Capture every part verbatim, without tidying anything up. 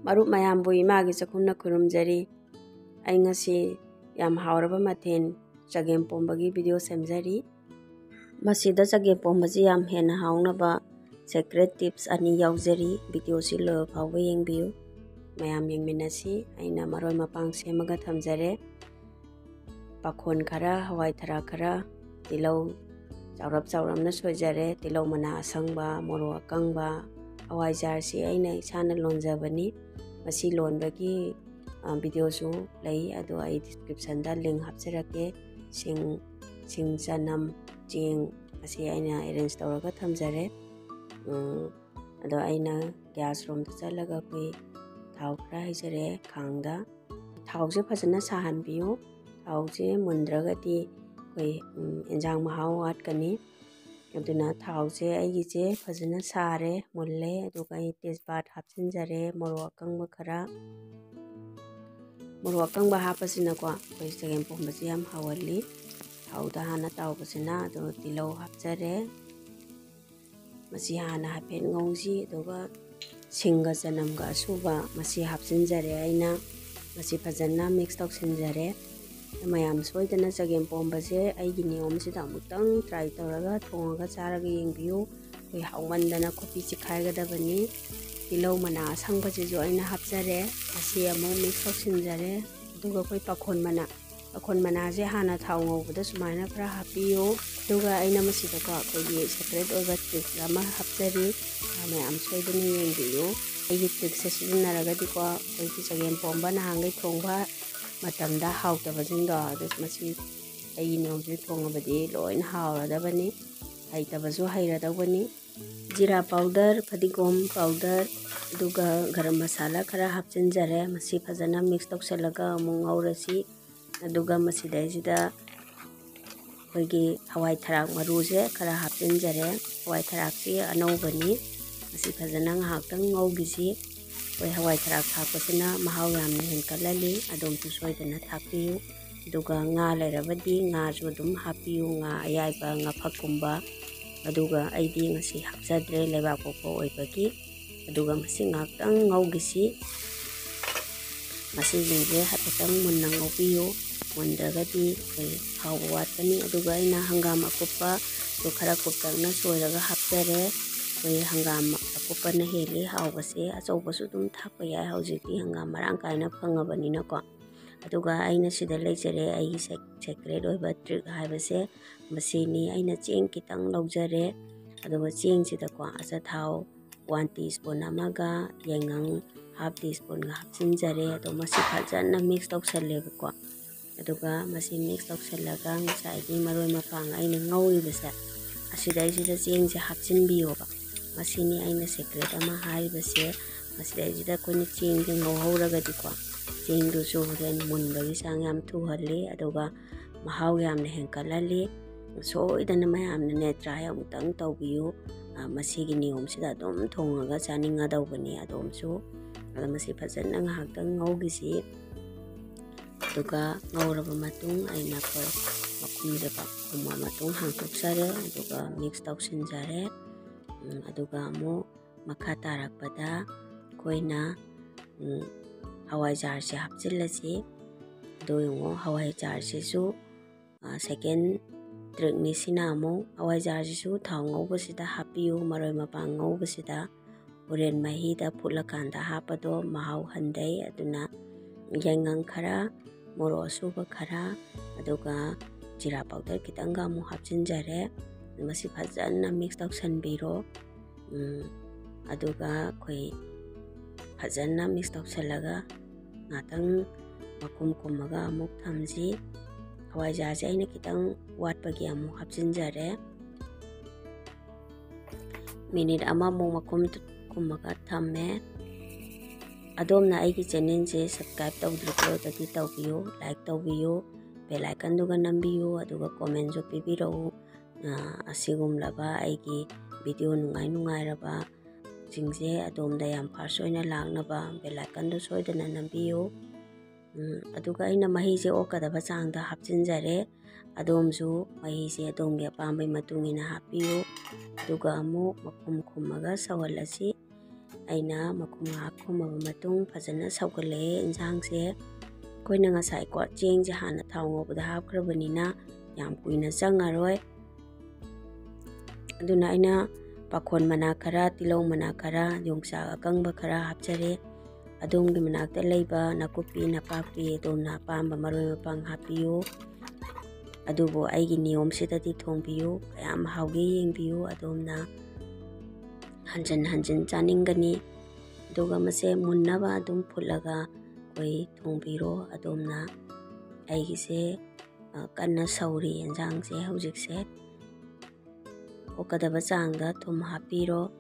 ꯃꯔꯨꯞ ꯃꯌꯥꯝꯕꯨ ꯏꯃꯥꯒꯤ ꯆꯥꯛꯈꯨꯝꯅ ꯈꯨꯔꯨꯝꯖꯔꯤ꯫ ꯑꯩ ꯉꯁꯤ ꯌꯥꯝ ꯍꯥꯎꯔꯕ ꯃꯊꯦꯜ ꯆꯒꯦꯝ ꯄꯣꯝꯕꯒꯤ video ꯁꯦꯝꯖꯔꯤ꯫ ꯃꯁꯤꯗ ꯆꯒꯦꯝ ꯄꯣꯝꯕꯁꯤ ꯌꯥꯝ ꯍꯦꯟꯅ ꯍꯥꯎꯅꯕ secret tips ꯑꯅꯤ ꯌꯥꯎꯖꯔꯤ꯫ Video ꯁꯤ ꯂꯣꯏꯕ ꯐꯥꯎꯕ ꯌꯦꯡꯕꯤꯌꯨ꯫ ꯃꯌꯥꯝ ꯌꯦꯡꯃꯤꯟꯅꯁꯤ꯫ ꯑꯩꯅ ꯃꯔꯣꯏ ꯃꯄꯥꯡ ꯁꯦꯝꯃꯒ ꯊꯝꯖꯔꯦ꯫ ꯄꯥꯈꯣꯟ ꯈꯔ, ꯍꯋꯥꯏ ꯊꯔꯥꯛ ꯈꯔ, ꯇꯤꯜꯍꯧ ꯆꯥꯎꯔꯞ ꯆꯥꯎꯔꯞꯅ ꯁꯣꯏꯖꯔꯦ, ꯇꯤꯜꯍꯧ ꯃꯅꯥ ꯑꯁꯪꯕ, ꯃꯣꯔꯣꯛ ꯑꯀꯪꯕ, ꯍꯋꯥꯏꯖꯥꯔꯁꯤ ꯑꯩꯅ ꯏꯁꯥꯅ ꯂꯣꯟꯖꯕꯅꯤ꯫ ꯃꯁꯤ ꯂꯣꯟꯕꯒꯤ, ꯑ, video ꯁꯨ ꯂꯩ, ꯑꯗꯣ ꯑꯩ description ꯗ link ꯍꯥꯞꯆꯔꯛꯀꯦ꯫ ꯁꯤꯡ, ꯁꯤꯡ, ꯆꯅꯝ, ꯆꯦꯡ ꯑꯁꯤ ꯑꯩꯅ arrange ꯇꯧꯔꯒ ꯊꯝꯖꯔꯦ꯫ ꯎꯝ, ꯑꯗꯣ ꯑꯩꯅ gas ꯔꯣꯝꯗ ꯆꯠꯂꯒ ꯑꯩꯈꯣꯏ ꯊꯥꯎ ꯈꯔ ꯍꯩꯖꯔꯦ ꯈꯥꯡꯗ꯫ ꯊꯥꯎꯁꯦ ꯐꯖꯅ ꯁꯥꯍꯟꯕꯤꯌꯨ꯫ ꯊꯥꯎꯁꯦ ꯃꯨꯟꯗ꯭ꯔꯒꯗꯤ ꯑꯩꯈꯣꯏ, ꯎꯝ, ꯑꯦꯟꯖꯥꯡ ꯃꯍꯥꯎ ꯋꯥꯠꯀꯅꯤ꯫ ꯑꯗꯨꯅ ꯊꯥꯎꯁꯦ ꯑꯩꯒꯤꯁꯦ ꯐꯖꯅ ꯁꯥꯔꯦ, ꯃꯨꯜꯂꯦ꯫ ꯑꯗꯨꯒ ꯑꯩ ꯇꯦꯖꯄꯥꯠ ꯍꯥꯞꯆꯤꯟꯖꯔꯦ, ꯃꯣꯔꯣꯛ ꯑꯀꯪꯕ ꯈꯔ꯫ ꯃꯣꯔꯣꯛ ꯑꯀꯪꯕ ꯍꯥꯞꯄꯁꯤꯅꯀꯣ ꯑꯩꯈꯣꯏ ꯆꯒꯦꯝ ꯄꯣꯝꯕꯁꯦ ꯌꯥꯝ ꯍꯥꯎꯍꯜꯂꯤ꯫ ꯊꯥꯎꯗ ꯍꯥꯟꯅ ꯇꯥꯎꯕꯁꯤꯅ꯫ ꯑꯗꯨꯒ ꯇꯤꯜꯍꯧ ꯍꯥꯞꯆꯔꯦ꯫ ꯃꯁꯤ ꯍꯥꯟꯅ ꯍꯥꯏꯐꯦꯠ ꯉꯧꯁꯤ꯫ ꯑꯗꯨꯒ ꯁꯤꯡꯒ ꯆꯅꯝꯒ ꯑꯁꯨꯕ ꯃꯁꯤ ꯍꯥꯞꯆꯤꯟꯖꯔꯦ ꯑꯩꯅ꯫ ꯃꯁꯤ ꯐꯖꯅ mix ꯇꯧꯁꯤꯟꯖꯔꯦ꯫ ꯃꯌꯥꯝ ꯁꯣꯏꯗꯅ ꯆꯒꯦꯝ ꯄꯣꯝꯕꯁꯦ ꯑꯩꯒꯤ ꯅꯤꯌꯣꯝꯁꯤꯗ ꯑꯃꯨꯛꯇꯪ try ꯇꯧꯔꯒ ꯊꯣꯡꯉꯒ ꯆꯥꯔꯒ ꯌꯦꯡꯕꯤꯌꯨ꯫ ꯑꯩꯈꯣꯏ ꯍꯥꯎꯃꯟꯗꯅ ꯈꯣꯄꯤ ꯆꯤꯛꯈꯥꯏꯒꯗꯕꯅꯤ꯫ ꯇꯤꯜꯍꯧ ꯃꯅꯥ ꯑꯁꯪꯕꯁꯤꯁꯨ ꯑꯩꯅ ꯍꯥꯞꯆꯔꯦ꯫ ꯃꯁꯤ ꯑꯃꯨꯛ mix ꯇꯧꯁꯤꯟꯖꯔꯦ꯫ ꯑꯗꯨꯒ ꯑꯩꯈꯣꯏ ꯄꯥꯈꯣꯟ ꯃꯅꯥ, ꯄꯥꯈꯣꯟ ꯃꯅꯥꯁꯦ ꯍꯥꯟꯅ ꯊꯥꯎ ꯉꯧꯕꯗ ꯁꯨꯃꯥꯏꯅ ꯈꯔ ꯍꯥꯞꯄꯤꯌꯨ꯫ ꯑꯗꯨꯒ ꯑꯩꯅ ꯃꯁꯤꯗꯀꯣ ꯑꯩꯈꯣꯏꯒꯤ secret ꯑꯣꯏꯕ trick ꯑꯃ ꯍꯥꯞꯆꯔꯤ꯫ ꯃꯌꯥꯝ ꯁꯣꯏꯗꯅ ꯌꯦꯡꯕꯤꯌꯨ꯫ ꯑꯩꯒꯤ trick ꯁꯦ ꯁꯤꯖꯤꯟꯅꯔꯒꯗꯤꯀꯣ ꯑꯩꯈꯣꯏꯒꯤ ꯆꯒꯦꯝ ꯄꯣꯝꯕ ꯅꯍꯥꯟꯈꯩ ꯊꯣꯡꯕ ꯃꯇꯝꯗ ꯍꯥꯎꯇꯕꯁꯤꯡꯗꯣ ꯑꯗꯨ ꯃꯁꯤ ꯑꯩꯒꯤ ꯅꯤꯌꯣꯝꯁꯤꯗ ꯊꯣꯡꯉꯕꯗꯤ ꯂꯣꯏꯅ ꯍꯥꯎꯔꯗꯕꯅꯤ꯫ ꯍꯩꯇꯕꯁꯨ ꯍꯩꯔꯗꯧꯕꯅꯤ꯫ ꯖꯤꯔꯥ powder, ꯐꯗꯤꯒꯣꯝ powder, ꯑꯗꯨꯒ ꯒꯔꯝ ꯃꯁꯥꯂꯥ ꯈꯔ ꯍꯥꯞꯆꯤꯟꯖꯔꯦ꯫ ꯃꯁꯤ ꯐꯖꯅ mix ꯇꯧꯁꯜꯂꯒ ꯑꯃꯨꯛ ꯉꯧꯔꯁꯤ꯫ ꯑꯗꯨꯒ ꯃꯁꯤꯗꯩꯁꯤꯗ ꯑꯩꯈꯣꯏꯒꯤ ꯍꯋꯥꯏ ꯊꯔꯥꯛ ꯃꯔꯨꯁꯦ ꯈꯔ ꯍꯥꯞꯆꯤꯟꯖꯔꯦ꯫ ꯍꯋꯥꯏ ꯊꯔꯥꯛꯁꯤ ꯑꯅꯧꯕꯅꯤ꯫ ꯃꯁꯤ ꯐꯖꯅ ꯉꯥꯏꯍꯥꯛꯇꯪ ꯉꯧꯈꯤꯁꯤ꯫ ꯑꯩꯈꯣꯏ ꯍꯋꯥꯏ ꯊꯔꯥꯛ ꯊꯥꯛꯄꯁꯤꯅ ꯃꯍꯥꯎ ꯌꯥꯝꯅ ꯍꯦꯟꯀꯠꯍꯜꯂꯤ꯫ ꯑꯗꯣꯝꯁꯨ ꯁꯣꯏꯗꯅ ꯊꯥꯛꯄꯤꯌꯨ꯫ ꯑꯗꯨꯒ ꯉꯥ ꯂꯩꯔꯕꯗꯤ ꯉꯥꯁꯨ ꯑꯗꯨꯝ ꯍꯥꯞꯄꯤꯌꯨ꯫ ꯉꯥ ꯑꯌꯥꯏꯕ, ꯉꯥꯐꯛꯀꯨꯝꯕ꯫ ꯑꯗꯨꯒ ꯑꯩꯗꯤ ꯉꯁꯤ ꯍꯥꯞꯆꯗ꯭ꯔꯦ, ꯂꯩꯕꯥꯛꯄꯣꯛꯄ ꯑꯣꯏꯕꯒꯤ꯫ ꯑꯗꯨꯒ ꯃꯁꯤ ꯉꯥꯏꯍꯥꯛꯇꯪ ꯉꯧꯈꯤꯁꯤ꯫ ꯃꯁꯤꯁꯤꯡꯁꯦ ꯍꯥꯏꯐꯦꯠꯇꯪ ꯃꯨꯟꯅ ꯉꯧꯕꯤꯌꯨ, ꯃꯨꯟꯗ꯭ꯔꯒꯗꯤ ꯑꯩꯈꯣꯏ ꯍꯥꯎꯕ ꯋꯥꯠꯀꯅꯤ꯫ ꯑꯗꯨꯒ ꯑꯩꯅ ꯍꯪꯒꯥꯝ ꯑꯀꯨꯞꯄ ꯑꯗꯨ ꯈꯔ ꯀꯨꯞꯇꯛꯅ ꯁꯣꯏꯔꯒ ꯍꯥꯞꯆꯔꯦ꯫ ꯑꯩꯈꯣꯏ ꯍꯪꯒꯥꯝ ꯑꯀꯨꯞꯄꯅ ꯍꯦꯜꯂꯤ ꯍꯥꯎꯕꯁꯦ, ꯑꯆꯧꯕꯁꯨ ꯑꯗꯨꯝ ꯊꯥꯛꯄ ꯌꯥꯏ, ꯍꯧꯖꯤꯛꯇꯤ ꯍꯪꯒꯥꯝ ꯃꯔꯥꯡ ꯀꯥꯏꯅ ꯐꯪꯉꯕꯅꯤꯅꯀꯣ꯫ ꯑꯗꯨꯒ ꯑꯩꯅ ꯁꯤꯗ ꯂꯩꯖꯔꯦ ꯑꯩꯒꯤ ꯁꯦ-, ꯁꯦꯀ꯭ꯔꯦꯠ ꯑꯣꯏꯕ ꯇ꯭ꯔꯤꯛ ꯍꯥꯏꯕꯁꯦ ꯃꯁꯤꯅꯤ꯫ ꯑꯩꯅ ꯆꯦꯡ ꯈꯤꯇꯪ ꯂꯧꯖꯔꯦ, ꯑꯗꯨꯒ ꯆꯦꯡꯁꯤꯗꯀꯣ ꯑꯆꯥꯊꯥꯎ ꯋꯥꯟ ꯇꯤ ꯁ꯭ꯄꯨꯟ ꯑꯃꯒ ꯌꯥꯏꯉꯪ ꯍꯥꯐ ꯇꯤ ꯁ꯭ꯄꯨꯟꯒ ꯍꯥꯞꯆꯤꯟꯖꯔꯦ꯫ ꯑꯗꯣ ꯃꯁꯤ ꯐꯖꯅ ꯃꯤꯛꯁ ꯇꯧꯁꯜꯂꯦꯕꯀꯣ꯫ ꯑꯗꯨꯒ ꯃꯁꯤ ꯃꯤꯛꯁ ꯇꯧꯁꯜꯂꯒ ꯉꯁꯥꯏꯒꯤ ꯃꯔꯣꯏ ꯃꯄꯥꯡ ꯑꯩꯅ ꯉꯧꯔꯤꯕꯁꯦ ꯑꯁꯤꯗꯩꯁꯤꯗ ꯆꯦꯡꯁꯦ ꯍꯥꯞꯆꯤꯟꯕꯤꯌꯣꯕ꯫ ꯃꯁꯤꯅꯤ ꯑꯩꯅ ꯁꯦꯀ꯭ꯔꯦꯠ ꯑꯃ ꯍꯥꯏꯔꯤꯕꯁꯦ꯫ ꯃꯁꯤꯗꯩꯁꯤꯗ ꯑꯩꯈꯣꯏꯅ ꯆꯦꯡꯁꯦ ꯉꯧꯍꯧꯔꯒꯗꯤꯀꯣ, ꯆꯦꯡꯗꯨꯁꯨ ꯍꯣꯔꯦꯟ ꯃꯨꯟꯕꯒꯤ ꯆꯥꯡ ꯌꯥꯝ ꯊꯨꯍꯜꯂꯤ, ꯑꯗꯨꯒ ꯃꯍꯥꯎ ꯌꯥꯝꯅ ꯍꯦꯟꯀꯠꯍꯜꯂꯤ꯫ ꯁꯣꯏꯗꯅ ꯃꯌꯥꯝꯅꯅꯦ ꯇ꯭ꯔꯥꯏ ꯑꯃꯨꯛꯇꯪ ꯇꯧꯕꯤꯌꯨ꯫ ꯑ, ꯃꯁꯤꯒꯤ ꯅꯤꯌꯣꯝꯁꯤꯗ ꯑꯗꯨꯝ ꯊꯣꯡꯉꯒ ꯆꯥꯅꯤꯡꯒꯗꯧꯕꯅꯤ ꯑꯗꯣꯝꯁꯨ꯫ ꯑꯗꯣ ꯃꯁꯤ ꯐꯖꯅ ꯉꯥꯏꯍꯥꯛꯇꯪ ꯉꯧꯈꯤꯁꯤ꯫ ꯑꯗꯨꯒ ꯉꯧꯔꯕ ꯃꯇꯨꯡ ꯑꯩꯅ ꯑꯩꯈꯣꯏ ꯃꯈꯨꯝꯁꯦ ꯄꯥꯛ ꯈꯨꯝꯃ ꯃꯇꯨꯡ ꯍꯥꯡꯇꯣꯛꯆꯔꯦ, ꯑꯗꯨꯒ ꯃꯤꯛꯁ ꯇꯧꯁꯤꯟꯖꯔꯦ꯫ ꯎꯝ, ꯑꯗꯨꯒ ꯑꯃꯨꯛ ꯃꯈꯥ ꯇꯥꯔꯛꯄꯗ ꯑꯩꯈꯣꯏꯅ, ꯎꯝ, ꯍꯋꯥꯏꯖꯥꯔꯁꯦ ꯍꯥꯞꯆꯤꯜꯂꯁꯤ꯫ ꯑꯗꯣ ꯌꯦꯡꯉꯣ, ꯍꯋꯥꯏꯖꯥꯔꯁꯤꯁꯨ, ꯑ, ꯁꯦꯀꯦꯟ ꯇ꯭ꯔꯤꯛꯅꯤ꯫ ꯁꯤꯅ ꯑꯃꯨꯛ ꯍꯋꯥꯏꯖꯥꯔꯁꯤꯁꯨ ꯊꯥꯎ ꯉꯧꯕꯁꯤꯗ ꯍꯥꯞꯄꯤꯌꯨ, ꯃꯔꯣꯏ ꯃꯄꯥꯡ ꯉꯧꯕꯁꯤꯗ꯫ ꯍꯣꯔꯦꯟ ꯃꯍꯤꯗ ꯐꯨꯠꯂꯀꯥꯟꯗ ꯍꯥꯞꯄꯗꯣ ꯃꯍꯥꯎ ꯍꯟꯊꯩ꯫ ꯑꯗꯨꯅ ꯌꯥꯏꯉꯪ ꯈꯔ, ꯃꯣꯔꯣꯛ ꯑꯁꯨꯕ ꯈꯔ, ꯑꯗꯨꯒ ꯖꯤꯔꯥ ꯄꯥꯎꯗꯔ ꯈꯤꯇꯪꯒ ꯑꯃꯨꯛ ꯍꯥꯞꯆꯤꯟꯖꯔꯦ꯫ ꯃꯁꯤ ꯐꯖꯅ ꯃꯤꯛꯁ ꯇꯧꯁꯟꯕꯤꯔꯣ꯫ ꯎꯝ, ꯑꯗꯨꯒ ꯑꯩꯈꯣꯏ ꯐꯖꯅ ꯃꯤꯛꯁ ꯇꯧꯁꯜꯂꯒ ꯉꯥꯛꯇꯪ ꯃꯈꯨꯝ ꯈꯨꯝꯃꯒ ꯑꯃꯨꯛ ꯊꯝꯁꯤ꯫ ꯍꯋꯥꯏꯖꯥꯔꯁꯦ ꯑꯩꯅ ꯈꯤꯇꯪ ꯋꯥꯠꯄꯒꯤ ꯑꯃꯨꯛ ꯍꯥꯞꯆꯤꯟꯖꯔꯦ꯫ ꯃꯤꯅꯤꯠ ꯑꯃꯃꯨꯛ ꯃꯈꯨꯝ ꯈꯨꯝꯃꯒ ꯊꯝꯃꯦ꯫ ꯑꯗꯣꯝꯅ ꯑꯩꯒꯤ ꯆꯦꯅꯦꯜꯁꯦ ꯁꯕꯁꯀ꯭ꯔꯥꯏꯕ ꯇꯧꯗ꯭ꯔꯤꯕ ꯑꯣꯏꯔꯒꯗꯤ ꯇꯧꯕꯤꯌꯨ, ꯂꯥꯏꯛ ꯇꯧꯕꯤꯌꯨ, ꯕꯦꯜ ꯑꯥꯏꯀꯟꯗꯨꯒ ꯅꯝꯕꯤꯌꯨ, ꯑꯗꯨꯒ ꯀꯣꯃꯦꯟꯁꯨ ꯄꯤꯕꯤꯔꯛꯎ꯫ ꯑ, ꯑꯁꯤꯒꯨꯝꯂꯕ ꯑꯩꯒꯤ ꯚꯤꯗꯤꯑꯣ ꯅꯨꯡꯉꯥꯏ ꯅꯨꯡꯉꯥꯏꯔꯕꯁꯤꯡꯁꯦ ꯑꯗꯣꯝꯗ ꯌꯥꯝ ꯐꯥꯔꯁ ꯑꯣꯏꯅ ꯂꯥꯛꯅꯕ ꯕꯦꯜ ꯑꯥꯏꯀꯟꯗꯣ ꯁꯣꯏꯗꯅ ꯅꯝꯕꯤꯌꯨ꯫ ꯎꯝ, ꯑꯗꯨꯒ ꯑꯩꯅ ꯃꯍꯤꯁꯦ ꯑꯣꯛꯀꯗꯕ ꯆꯥꯡꯗ ꯍꯥꯞꯆꯤꯟꯖꯔꯦ꯫ ꯑꯗꯣꯝꯁꯨ ꯃꯍꯤꯁꯦ ꯑꯗꯣꯝꯒꯤ ꯑꯄꯥꯝꯕꯒꯤ ꯃꯇꯨꯡ ꯏꯟꯅ ꯍꯥꯞꯄꯤꯌꯨ꯫ ꯑꯗꯨꯒ ꯑꯃꯨꯛ ꯃꯈꯨꯝ ꯈꯨꯝꯃꯒ ꯁꯧꯍꯜꯂꯁꯤ꯫ ꯑꯩꯅ ꯃꯈꯨꯝ ꯉꯥꯏꯍꯥꯛ ꯈꯨꯝꯃꯕ ꯃꯇꯨꯡ ꯐꯖꯅ ꯁꯧꯒꯠꯂꯛꯑꯦ ꯏꯟꯁꯥꯡꯁꯦ꯫ ꯑꯩꯈꯣꯏꯅ ꯉꯁꯥꯏꯀꯣ ꯆꯦꯡꯁꯦ ꯍꯥꯟꯅ ꯊꯥꯎ ꯉꯧꯕꯗ ꯍꯥꯞꯈ꯭ꯔꯕꯅꯤꯅ ꯌꯥꯝ ꯀꯨꯏꯅ ꯆꯪꯉꯔꯣꯏ꯫ ꯑꯗꯨꯅ ꯑꯩꯅ ꯄꯥꯈꯣꯟ ꯃꯅꯥ ꯈꯔ, ꯇꯤꯜꯍꯧ ꯃꯅꯥ ꯈꯔ, ꯌꯣꯡꯆꯥꯛ ꯑꯀꯪꯕ ꯈꯔ ꯍꯥꯞꯆꯔꯦ꯫ ꯑꯗꯣꯝꯒꯤ ꯃꯅꯥꯛꯇ ꯂꯩꯕ ꯅꯥꯀꯨꯞꯄꯤ, ꯅꯄꯥꯛꯄꯤ ꯑꯗꯣꯝꯅ ꯑꯄꯥꯝꯕ ꯃꯔꯣꯏ ꯃꯄꯥꯡ ꯍꯥꯞꯄꯤꯌꯨ꯫ ꯑꯗꯨꯕꯨ ꯑꯩꯒꯤ ꯅꯤꯌꯣꯝꯁꯤꯗꯗꯤ ꯊꯣꯡꯕꯤꯌꯨ, ꯀꯌꯥꯝ ꯍꯥꯎꯒꯦ ꯌꯦꯡꯕꯤꯌꯨ꯫ ꯑꯗꯣꯝꯅ ꯍꯟꯖꯤꯟ ꯍꯟꯖꯤꯟ ꯆꯥꯅꯤꯡꯒꯅꯤ꯫ ꯑꯗꯨꯒ ꯃꯁꯦ ꯃꯨꯟꯅꯕ ꯑꯗꯨꯝ ꯐꯨꯠꯂꯒ ꯑꯩꯈꯣꯏ ꯊꯣꯡꯕꯤꯔꯣ꯫ ꯑꯗꯣꯝꯅ ꯑꯩꯒꯤꯁꯦ, ꯑ, ꯀꯟꯅ ꯁꯧꯔꯤ ꯌꯦꯟꯁꯥꯡꯁꯦ ꯍꯧꯖꯤꯛꯁꯦ꯫ ꯑꯣꯛꯀꯗꯕ ꯆꯥꯡꯗ ꯊꯨꯝ ꯍꯥꯞꯄꯤꯔꯣ꯫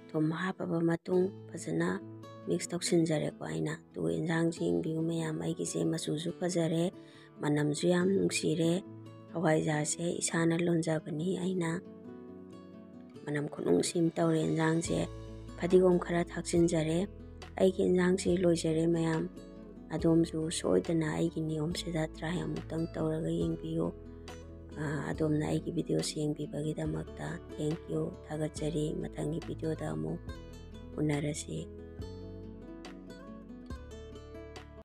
ꯊꯨꯝ ꯍꯥꯞꯄꯕ ꯃꯇꯨꯡ ꯐꯖꯅ mix ꯇꯧꯁꯤꯟꯖꯔꯦꯀꯣ ꯑꯩꯅ꯫ ꯑꯗꯨꯒ ꯌꯦꯟꯁꯥꯡꯁꯤ ꯌꯦꯡꯕꯤꯌꯨ ꯃꯌꯥꯝ, ꯑꯩꯒꯤꯁꯦ ꯃꯆꯨꯁꯨ ꯐꯖꯔꯦ, ꯃꯅꯝꯁꯨ ꯌꯥꯝ ꯅꯨꯡꯁꯤꯔꯦ꯫ ꯍꯋꯥꯏꯖꯥꯔꯁꯦ ꯏꯁꯥꯅ ꯂꯣꯟꯖꯕꯅꯤ ꯑꯩꯅ꯫ ꯃꯅꯝ ꯈꯨꯅꯨꯡꯁꯤ ꯑꯃ ꯇꯧꯔꯦ ꯌꯦꯟꯁꯥꯡꯁꯦ꯫ ꯐꯗꯤꯒꯣꯝ ꯈꯔ ꯊꯥꯛꯆꯤꯟꯖꯔꯦ꯫ ꯑꯩꯒꯤ ꯌꯦꯟꯁꯥꯡꯁꯤ ꯂꯣꯏꯖꯔꯦ ꯃꯌꯥꯝ꯫ ꯑꯗꯣꯝꯁꯨ ꯁꯣꯏꯗꯅ ꯑꯩꯒꯤ ꯅꯤꯌꯣꯝꯁꯤꯗ try ꯑꯃꯨꯛꯇꯪ ꯇꯧꯔꯒ ꯌꯦꯡꯕꯤꯌꯨ꯫ ꯑ, ꯑꯗꯣꯝꯅ ꯑꯩꯒꯤ videoꯁꯤ ꯌꯦꯡꯕꯤꯕꯒꯤꯗꯃꯛꯇ thank you, ꯊꯥꯒꯠꯆꯔꯤ꯫ ꯃꯊꯪꯒꯤ videoꯗ ꯑꯃꯨꯛ ꯎꯅꯔꯁꯤ꯫